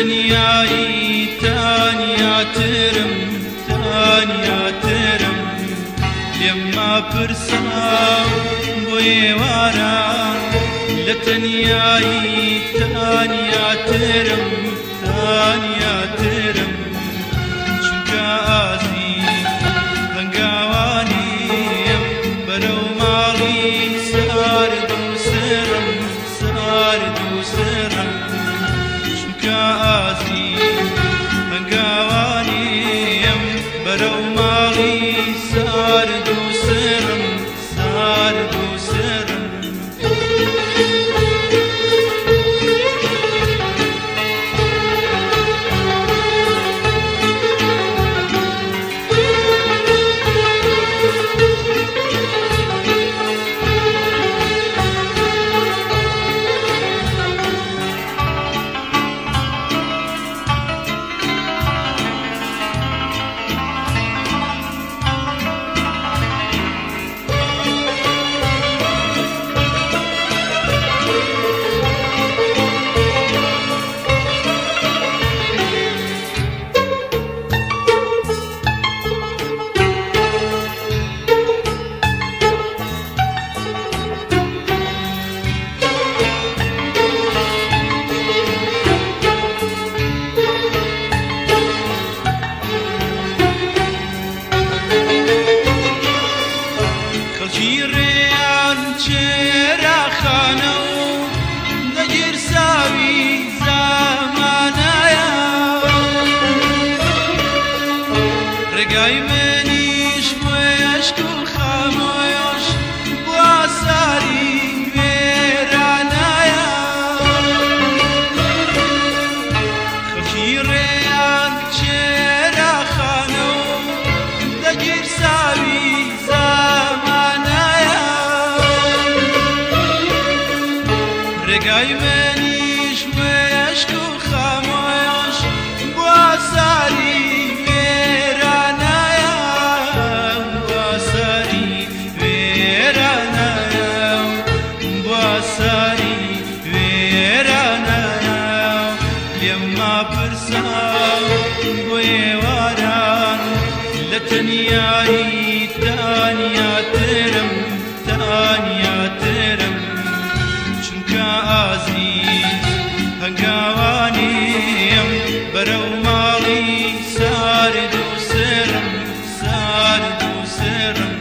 تەنیایی تانیاترم تانیاترم لێمما پرسا بۆ ئێواران لە تەنیایی تانیاترم تانیاترم چونکە ئازیز هەنگاوانیم بەرەو ماڵی سارد و سرم سارد و سرم چونکە ئازیز هەنگاوانیم بەرەو ماڵی سارد و سرم سارد و سرم. خەڵکی ڕێیان چێراخانە و دەگیرساوی زەمانایە ڕێگای منیش مشک و خامۆش بۆ ئاساری وێرانایە خەڵکی ڕێیان چێراخانە و دەگیرساوی زەمانایە ڕێگای منیش مشک و خامۆش بۆ ئاساری وێرانایە بۆ ئاساری وێرانایە بۆ ئاساری وێرانایە لێمما پرسا بۆ ئێواران لە تەنیایی تانیاترم تانیاترم چونکە ئازیز هەنگاوانیم بەرەو ماڵی سارد و سرم سارد و سرم.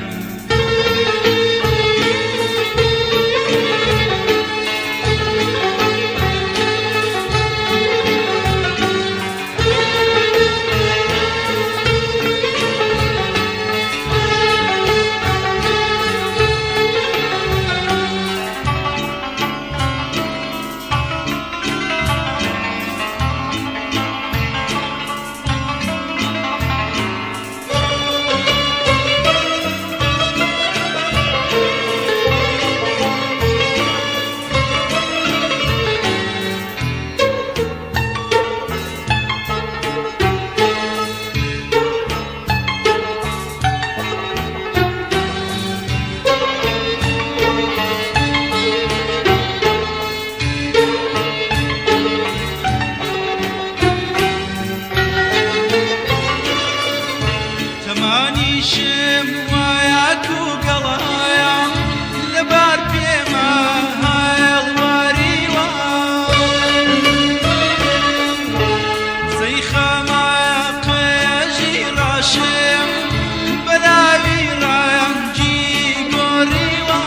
تەمانیشم وایەک و گەڵایە لەبار پێمە هەڵواریوە زەیخەمە قێژی ڕاشم بەلاوی ڕەنگی گۆڕیوە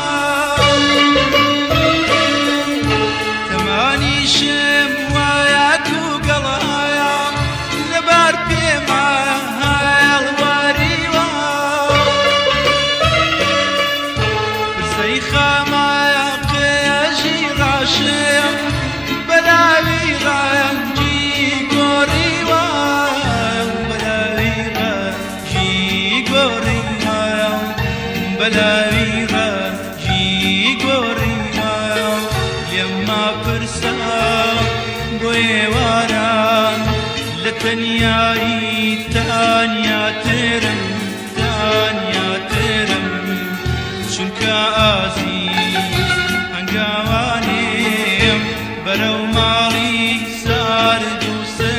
تەمانیشم وایەک و گەڵایە لەبار پێمە هەڵواریوە پرسەی خەمە قێژی ڕاشم بەلاوی ڕەنگی گۆڕیوە بەلاوی ڕەنگی گۆڕیوە بەلاوی ڕەنگی گۆڕیوە لێمما پرسا بۆ ئێواران لە تەنیایی تانیاترم تانیاترم چونکە ئازیز هەنگاوانیم بەرەو ماڵی سارد و سرم.